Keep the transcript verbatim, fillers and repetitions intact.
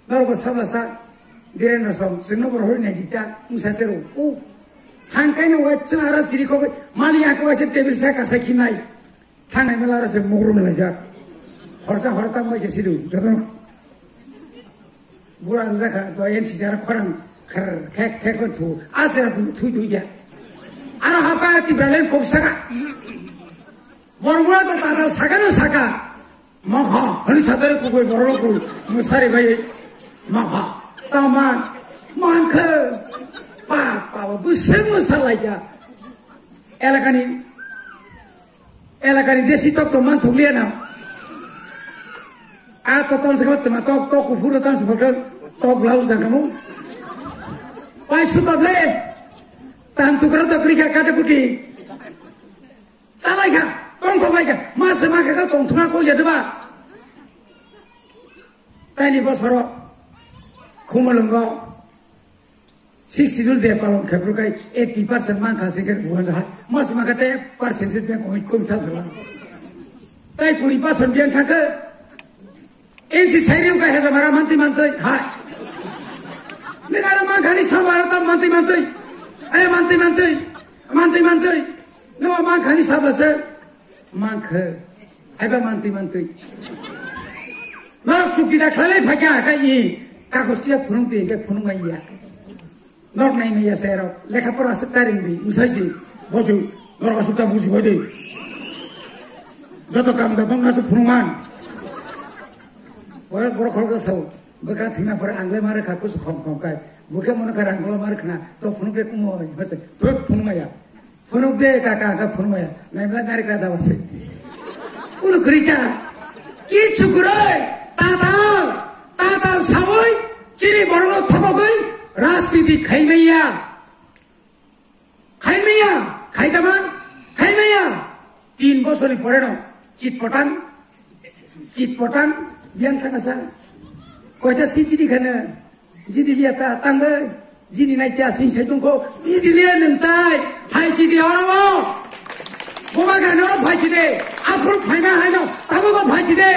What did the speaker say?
Norok bo sabla sa, Direndra song, chwngno bo rohorwi nai di ta, wngsa tero. O, thang kaino wai chwng aro siri kok, mali ako waisa table sa kasa khimnai. Thangnai mela aro se mugrum laijak. Horsa horta mai khe sidu, jotono. Bura wngjakha, do N C C aro khorang, kher, khek, khek, khek, thu, asera thu, thu, thu, ya. Aro hapa Tipraland kok saka. Bormura to tata sakano saka. Mokha, hani satare kukui borok kukui, musari bai. Mokha, taman, mangkhe, pa, pa, pa, buseng musalaika. Elakani, elakani desi tok to man thukliya na. A to ton se tok, tok, tok, kufur ton se tok, tok blouse da kamu. Pai su tok le, tan tukra tok rika kata kuti. Chalai kha, tongthok lai kha, ma se ma kha tongthokna kok ya deba. Taini bosoro Khumulwngo six schedule de palon khe bwrwk kai eighty percent man kha se khe buhan jahai. Ma se ma kha te percent se bank koi koi thal thal. Tai kuri percent bank kha khe N C sairi uka heza mara mantwi mantwi. Hai. Ni kara man khani samara tam mantwi mantwi. Ay mantwi mantwi. Mantwi mantwi. No man khani sabla se. Man khe. Ai ba mantwi mantwi. Norok sukti da khlai phakya ka i. Kagos tiya phunung ti ke phunung ai ya. Norok nai maya se rok, lekha pora aswk ta ring di, wngsa si, bosu, norok aswk ta buji bai de. Joto kam da bang aswk phunukman. Borok, borok khorok sao, bwkha thwima pore ang le mare kha kusu khom khom kai. Bukhe mono kha rang kola mare khna, to phunuk de kumo, hase, phut phunuk maya. Phunuk de kaka, ka phunuk maya. Nai mla nari kra da wase. Ulu krika, ki chukuroi, tatal, tatal sawoi, Chini borokno thokogwi rajniti khaimaya. Khaimaya, khaitaman, khaimaya. Tin bosorni poreno chit potan, chit potan, biyang thangasa. Koita si chini khana, jini liya ta tangwi, jini nai ta sing sai tongkho, jini liya nung tai, phai chidi oro bo. Boba gana oro phai chidi, aphuru phaima haino, tamo bo phai chidi.